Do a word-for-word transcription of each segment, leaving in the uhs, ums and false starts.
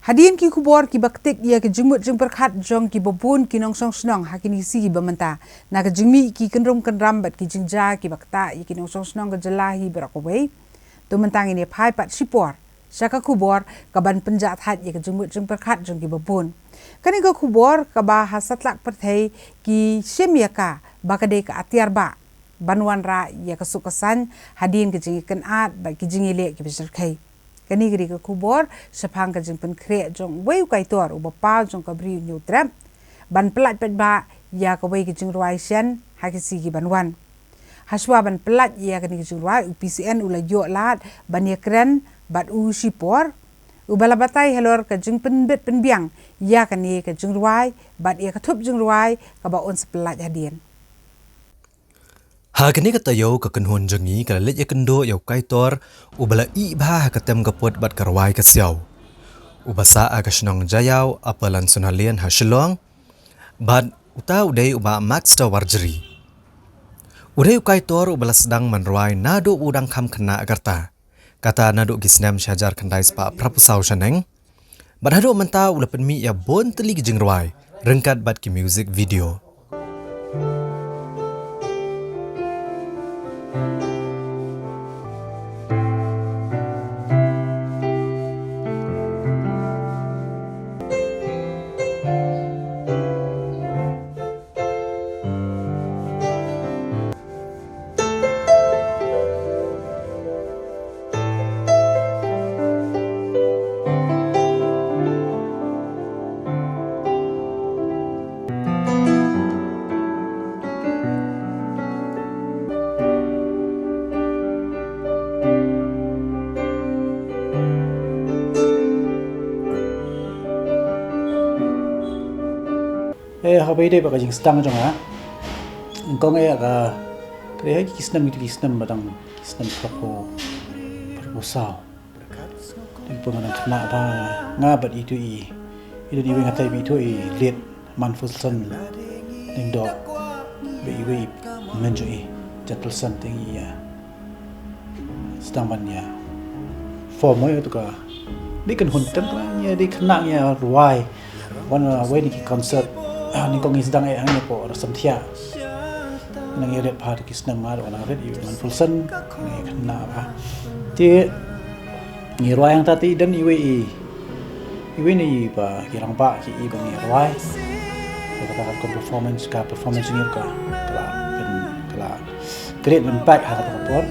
Hadien ki khubor kiba ktik ïa ki jingmut jingpyrkhat jong kiba bun ki nongshong shnong ha kine ki sngi ba mynta, na ka jingmih ki kynrum kynram bad ki jingjia kiba ktah ïa ki nongshong shnong ka jylla hi baroh kawei, to mynta ngin ïa phai pat shipor sha ka khubor kaban pynjah thait ïa ka jingmut jingpyrkhat jong kiba bun. Kane ka khubor kaba ha satlak pyrthei ki shim ïa ka ba ka dei ka atiar ba ban wanrah ïa ka suk ka saiñ hadien ka jingïakynad bad ki jingïaleh kiba shyrkhei. Kane ka dei ka khubor shaphang ka jingpynkhreh jong uwei u kaitor uba paw jong ka Bri u Hynñiewtrep ban pyllait paidbah ïa kawei ka jingrwai shen ha ki sngi kiban wan. Hashwa ban pyllait ïa kane ka jingrwai, u P C N u la ïoh lad ban ïakren bad u shipor, uba la batai halor ka jingpynbit pynbiang ïa kane ka jingrwai bad ïa ka thup jingrwai kaba un sa pyllait hadien. Ha kane ka taïew ka kynhun jong ngi ka la leit ïakynduh ïa u kaitor uba la ih bha ha ka tem ka put bad ka rwai ka siaw, uba sah ha ka shnong Jaiaw, Upper Lansunyalin ha Shillong. Bad uta u dei u Bah Maxter Warjri. U dei u kaitor uba la sdang ban rwai naduh ba u dang kham khynnah ka rta, kata naduh ki snem shi hajar khyndai spah phra phew saw shaneng. Bad haduh mynta u la pynmih ïa bun tylli ki jingrwai ryngkat bad ki music video. Eh, haba ïadei bad ka jingsdang jong nga, nyngkong eh ka, ka dei ha ki snem, ki snem ba dang, ki snem phra phew, phra phew saw. Dei pun nga dang khynnah bha, nga bad itu i, i don iwei nga tai bad itu i late Manfulson Lyngdoh, bad iwei i hynmen jong i, Gentleson, te ngi ïa sdang ban ïa form ïa tu ka, dei kynhun tem ka, ngi ïa dei khynnah ngi ïa rwai. Wan, uh, wei na ki concert, ah, nyngkong ngi sdang eh hangne hapoh Rosenthiah. Nang ïa rit bha tu ki snem, nga ruh nang rit ïa Manfulson, ngi khynnah bha. Te ngi rwai hangta te i don iwei i, iwei na i ba ki rangbah ki i ba ngi rwai. Kata ka performance, ka performance ngi ka, ka la, ka la create an impact ha kata ka por.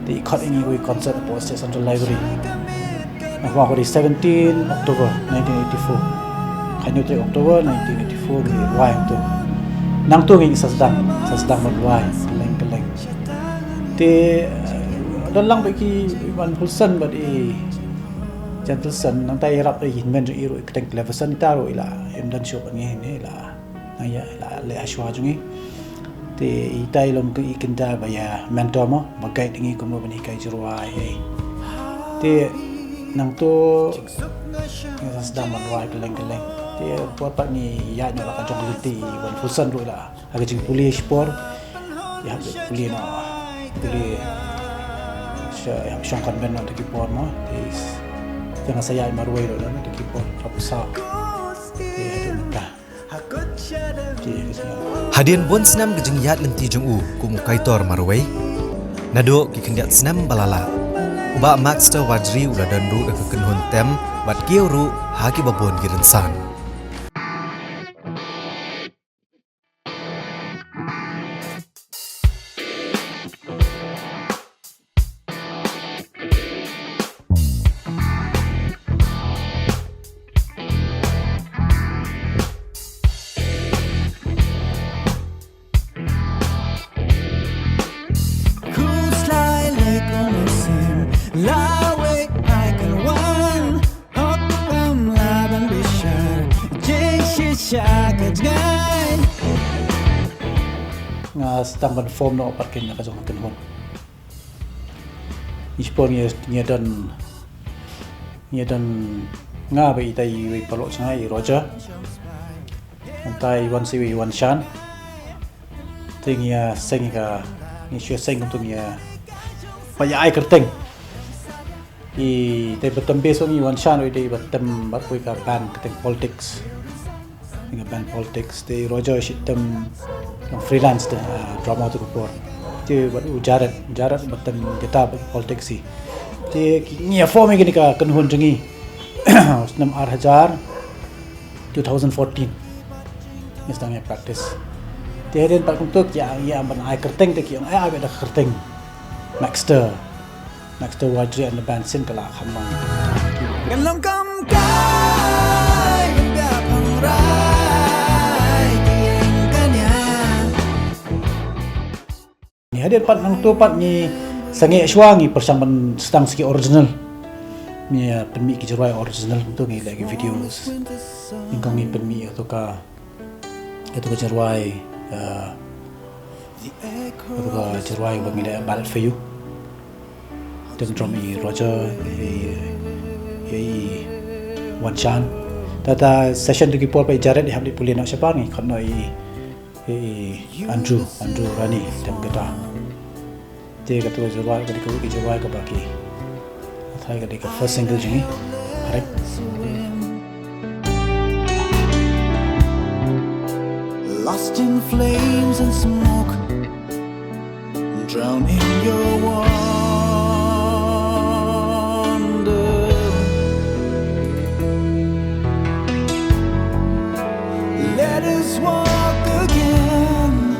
Te i khot ïa ngi wei concert hapoh State Central Library. Nangta ka dei seventeen October nineteen eighty-four. Khathynñiew tarik October nineteen eighty-four ngi rwai hangto. Nangto ngi sa sdang, sa sdang ban rwai kylleng kylleng. Te, eh, don lang bad ki Manfulson bad i Gentleson, nangta i rap i hynmen jong i ruh i kyrteng Cleverson, ita ruh i la im don shuh bad ngi ne, i la, nang ïa, i la leh hashwa jong ngi. Te ita i long ki kynta ba ïa mentor mo, ba guide ngi kumno ban hikai jingrwai. Te nangto ngi sa sdang ban rwai kylleng kylleng. Te por pat ngi ïaid noh la ka jong ka lynti, i Manfulson ruh i la ha ka jingpule shipor. Ïa hap pule noh, pule sha, ïa hap shong convent noh tu ki por mo. Te, te nga sa ïaid marwei ruh noh tu ki por, phra phew saw. Te haduh mynta. Hadien bun snem ka jingïaid lynti jong u kum u kaitor marwei, naduh ki khyndiat snem ba la lah, u Bah Maxter Warjri u la don ruh da ka kynhun tem bad kiew ruh ha kiba bun ki rynsan. Khuslai leh kum u sim, lawei ai kan wan. Hok pam la ban bishar, jing shisha ka jngai. Nga sdang ban form noh pat kane ka jong ka kynhun. Ngi shipor ngi, ngi don, ngi don nga bad itai iwei paralok jong nga i Roger. Nangta i wan sa iwei i wan shan. Te ngi ïa seng ka, ngi shu ïa seng kumto ngi ïa, ba ïa ai kyrteng. I te ba tem base ong i Wan Shan, i te ba tem bad poi ka band ka teng Politics. Nga band Politics te Roger shi tem freelance te, ah, drama te ko por. Te bad u Jared, Jared ba tem guitar bad Politics i. Te ki ngi form ïa kane ka kynhun jong ngi. Snem ar hajar, two thousand fourteen. Ngi sdang ïa practice. Te hadien pat kumto ki ïa, ïa ban ai kyrteng te ki ong ai, ai beit da kyrteng Maxter. Maxter Warjri and the band, sien ka la kham long. Kan long kam kai, kan ka phang rai, ki eng kan ïa. Ngi hadien pat nangto pat ngi sangeh shuwa ngi pyrshang ban sdang sa ki original. Ngi, uh, pynmih ki jingrwai original, kumto ngi leh ki videos. Nyngkong ngi pynmih ïa to ka, ïa to ka jingrwai, uh, ïa to ka jingrwai ba ngi leh Ballad for You. Te drum i Roger, i, i Wan Shan. Te ha session to ki por pat i Jared i hap dei pule noh shabar, ngi khot noh i, i Andrew, Andrew Rani, tem guitar. Te kato ka jingrwai ka dei kawei ka jingrwai kaba ki, kato ka dei ka first single jong ngi. Hare. Lost in flames and smoke, drowned in your wonder. Let us walk again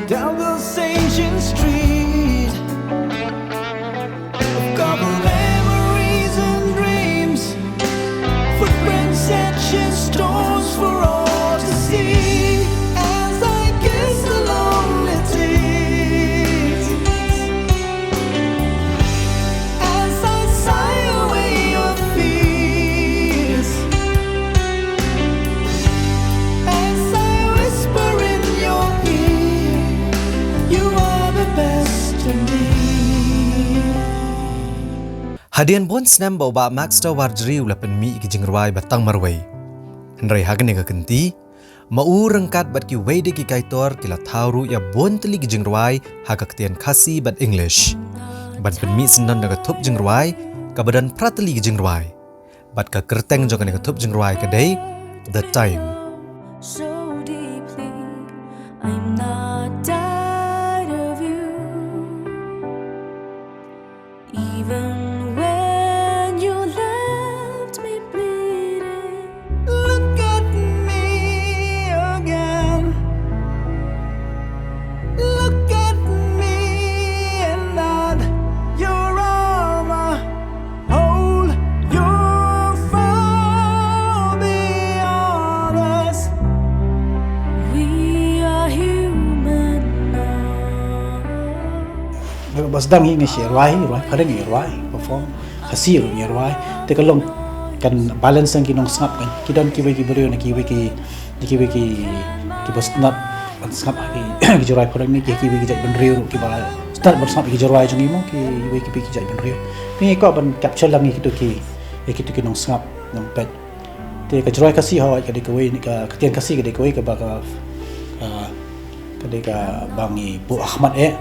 down those ancient streets of covered memories and dreams. Footprints etched in stones for all to see. As I kiss the lonely teeth, as I sigh away your fears, as I whisper in your ear, you are the best to me. Hadien bun snem ba u Bah Maxter Warjri u la pynmih ïa ki jingrwai ba tang marwei. Hynrei ha kane ka kynti, ma u ryngkat bad kiwei de ki kaitor ki la thaw ruh ïa bun tylli ki jingrwai ha ka ktien Khasi bad English. Ban pynmih syndon da ka thup jingrwai kaba don phra tylli ki jingrwai. Bad ka kyrteng jong kane ka thup jingrwai ka dei The Time. So deeply, I'm not tired of you. Even when you left me bleeding, look at me again. Look at me and not your armor. Hold your fire beyond us. We are human now. Ba sdang hi ngi shi rwai, rwai phareng ngi rwai, perform Khasi ruh ngi rwai. Te ka long kan balance ki nongsngap kan. Ki don kiwei ki briew na kiwei ki, na kiwei ki, kiba sngap ban sngap ha ki, ki jingrwai phareng ne ki, kiwei ki jait bynriew ruh kiba sngap ban sngap ki jingrwai jong ngi mo, kiwei kiwei ki jait bynriew. Ngi kwah ban capture lang ïa kito ki, ïa kito ki nongsngap, nongpeit. Te ka jingrwai Khasi hawai ka dei kawei ne ka, ka ktien Khasi ka dei kawei kaba ka, ah, ka dei kaba ngi buh ha khmat eh.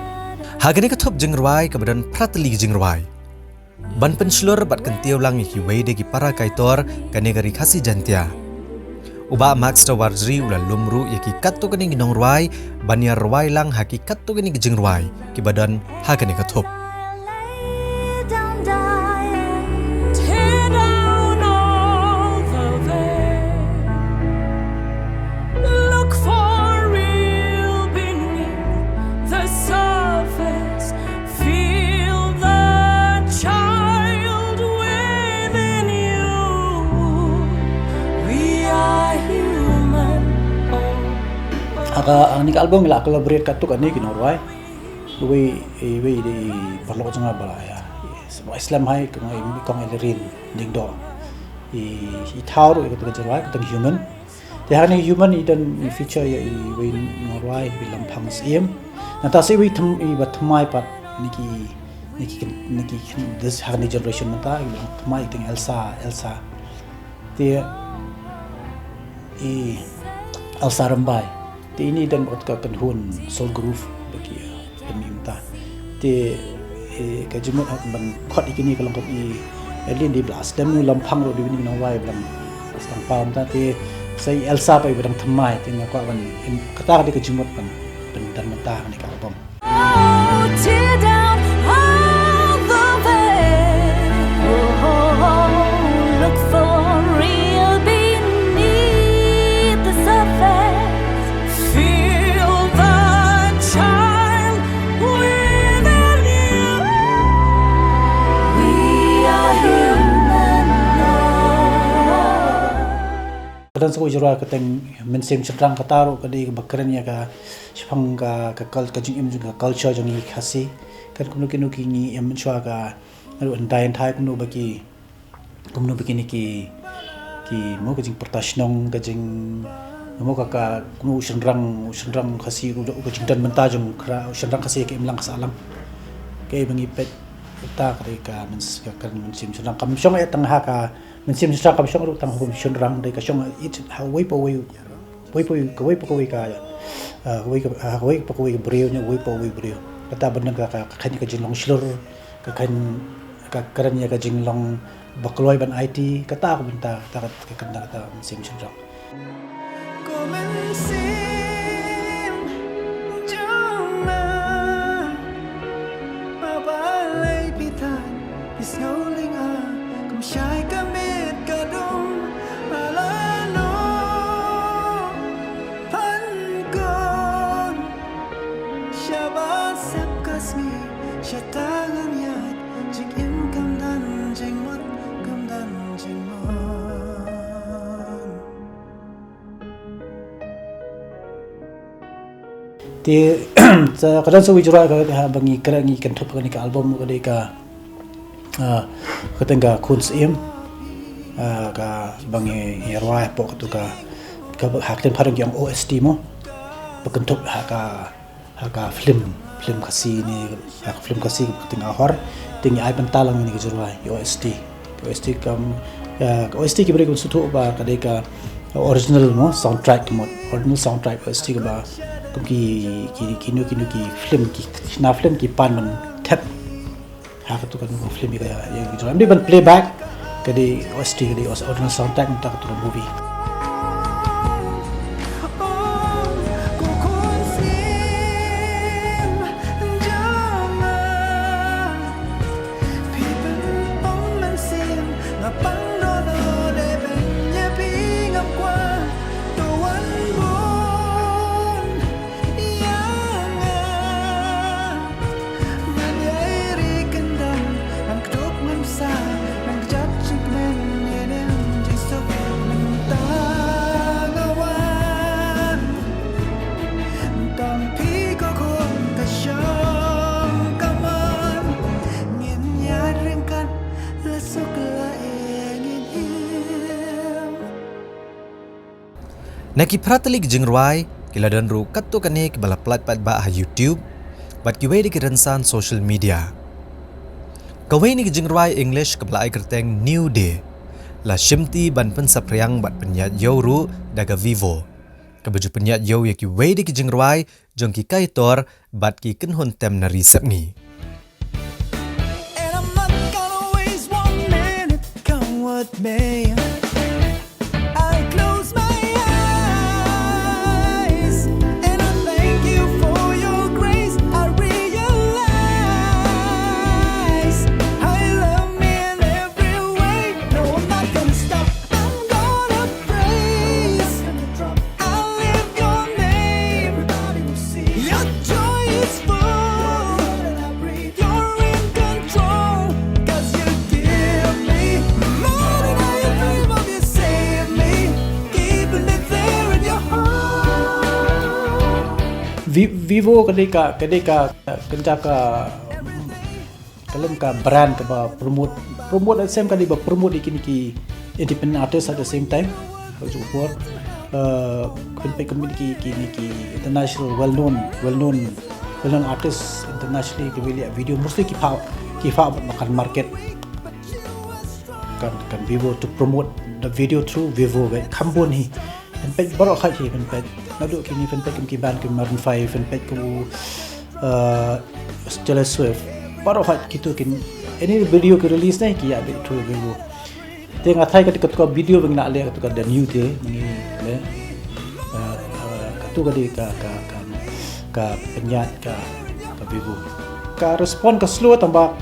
Ha kane ka thup jingrwai kaba don phra tylli ki jingrwai. Ban pynshlur bad kyntiew lang ïa kiwei de ki para kaitor kane ka Ri Khasi Jaintia, u Bah Maxter Warjri u la lum ruh ïa ki katto katne ki nongrwai ban ïa rwai lang ha ki katto katne ki jingrwai kiba don ha kane ka thup. Lay down dying, tear down all the veil. Look for real beneath the surface. Feel the child within you. We are human. Ha kane ka album ngi la collaborate katto katne ki nongrwai. Iwei, iwei de i paralok jong nga ba la ïa, i, i slem hi, kong i, kong Elrin Diengdoh. I, i thaw ruh ïa kata ka jingrwai, kata ka Human. Te ha kane Human i don i feature ïa iwei nongrwai, i Lamphang Syiem. Nangta sa iwei thm-, iba thymmai pat na ki, na ki, na ki, this ha kane generation mynta, iba thymmai i teng Elsa, Elsa. Te i Elsa Rymbai. Te ini don bad ka kynhun Soul Groove ba ki, eh, pynmih mynta. Te, eh, ka jingmut ha ban khot ïa kine ka long ka i Elin di blas dem nu lam phang ro di bini nang wai blang. Stang pam ta te sa i Elsa pa i ba dang thymmai te nga kwah ban, kata ka dei ka jingmut ban, ban don mynta ha kane ka album. Oh, tear down all the veil. Oh, look for real beneath the surface. Feel the child within you. We are human. Ka dang sa ka jingrwai kyrteng Mynsiem Shynrang, kata ruh ka dei kaba kren ïa ka shaphang ka, ka cul-, ka jingim jong ka culture jong ngi Khasi. Kan kumno kino ki ngi im mynshuwa ka, ruh ndai nthai kumno ba ki, kumno ba kine ki, ki mo ka jingpyrta shnong, ka jing, mo ka, ka, kumno u shynrang, u shynrang Khasi, u, u ka jingdon bynta jong u khra, u shynrang Khasi ka imlang ka sahlang. Kaei ba ngi peit, kata ka dei ka myns-, ka, ka mynsiem shynrang. Kam shong eh tang ha ka mynsiem shynrang, kam shong ruh tang ha u shynrang, dei ka shong it ha uwei pa uwei, uwei pa uwei, kawei pa kawei ka, ah, kawei ka, ah, kawei pa kawei ka briew ne uwei pa uwei briew. Kata ban don ka, ka, ka khein ka jinglong shlur, ka khein, ka kren ïa ka jinglong ba kloi ban aiti, kata ka bynta, kata ka, ka kynda kata mynsiem shynrang. Ko mynsiem jong nga, ma balei phi thait, phi sngewlynga, kum shai ka miet ka dum, ala no phan kon. Shaba sep ka sngi, shata ngan ïaid, jingim kam don jingmut, kam don jingmut. Te, sa ka dang sa wi jrua ka, ha, ba ngi kren ngi kynthup kane ka album ka dei ka, ah, ka teng ka Khun Syiem, ah, kaba ngi, ngi rwai hapoh katu ka, ka ha ktien Phareng ki ong O S T mo. Ba kynthup ha ka, ha ka film, film Khasi ne, ha ka film Khasi ka teng Ahor, te ngi ai bynta lang ïa kane ka jingrwai, ïa O S T. Ka O S T kam, eh, ka O S T ki briew ki sngewthuh ba ka dei ka original mo, soundtrack mo, original soundtrack O S T kaba kum ki, ki, kino, kino ki film, ki shna film ki pan ban thep. Ha katu ka film ïa ka, ïa ka jingrwai. Em dei ban playback, ka dei O S T, ka dei original soundtrack mynta katu ka movie. Na ki phra tylli ki jingrwai, ki la don ruh katto katne kiba la pyllait paidbah ha YouTube bad kiwei de ki rynsan social media. Kawei na ki jingrwai English kaba la ai kyrteng New Day la shimti ban pynsaphriang bad pynïaid ïew ruh da ka Vevo, kaba ju pynïaid ïew ïa kiwei de ki jingrwai jong ki kaitor bad ki kynhun tem na ri sepngi. And I'm not gonna waste one minute, come what may. I close my eyes and I thank you for your grace. I realize how you love me in every way. No, I'm not gonna stop. I'm gonna praise. I lift your name. Your joy is full. You're in control. 'Cause you give me more than I dream of. You save me. Keeping me there in your heart. Vi-, Vevo ka dei ka, ka dei ka, ka dei ka, ka long ka brand kaba promote, promote at the same ka dei ba promote ïa kine ki independent artist at the same time. Ka ju por, eh, pynpeit kum kine ki, kine ki international well known, well known, well known artist internationally kiba leh video mostly ki pha, ki pha ba kan market. Kan, kan Vevo to promote the video through Vevo ba kham bun hi. Pynpeit baroh khat hi pynpeit. Naduh kine pynpeit kum ki band ki Maroon five, pynpeit kum, eh, Taylor Swift, baroh hot kito kin, any video ki release ne ki ïa bit through Vevo. Te nga thai katu ka video ba ngi la leh katu ka The New te ngi leh. Uh, uh, katu ka dei ka ka ka ka pynïaid ka ka Vevo. Ka respond ka slow tang ba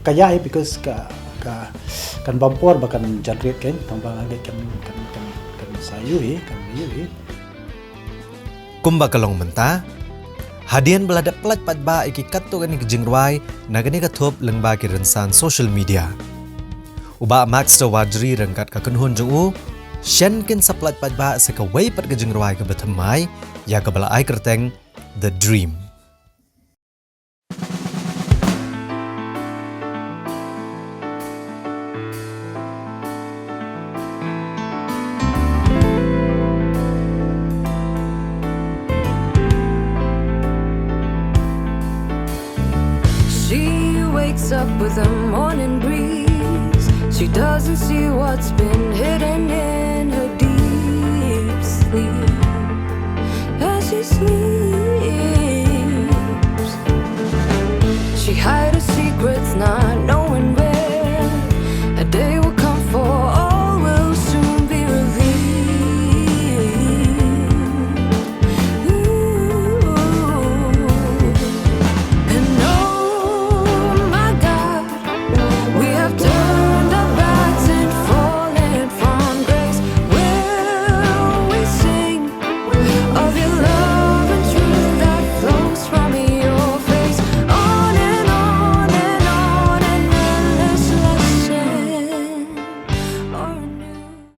ka ïai because ka ka kan bam por ba kan generate kan tang ba nga kan kan kan kan sa ïohi kan ïohi. Kumba ka long mynta, hadien ba la dep pynlait paidbah ïa ki katto katne ki jingrwai na kane ka thup lyngba ki rynsan social media, u Bah Maxter Warjri ryngkat ka kynhun jong u shen kin sa pynlait paidbah sa kawei pat ka jingrwai kaba thymmai ïa kaba la ai kyrteng The Dream. She wakes up with a morning breeze. She doesn't see what's been hidden in her deep sleep. As she sleeps,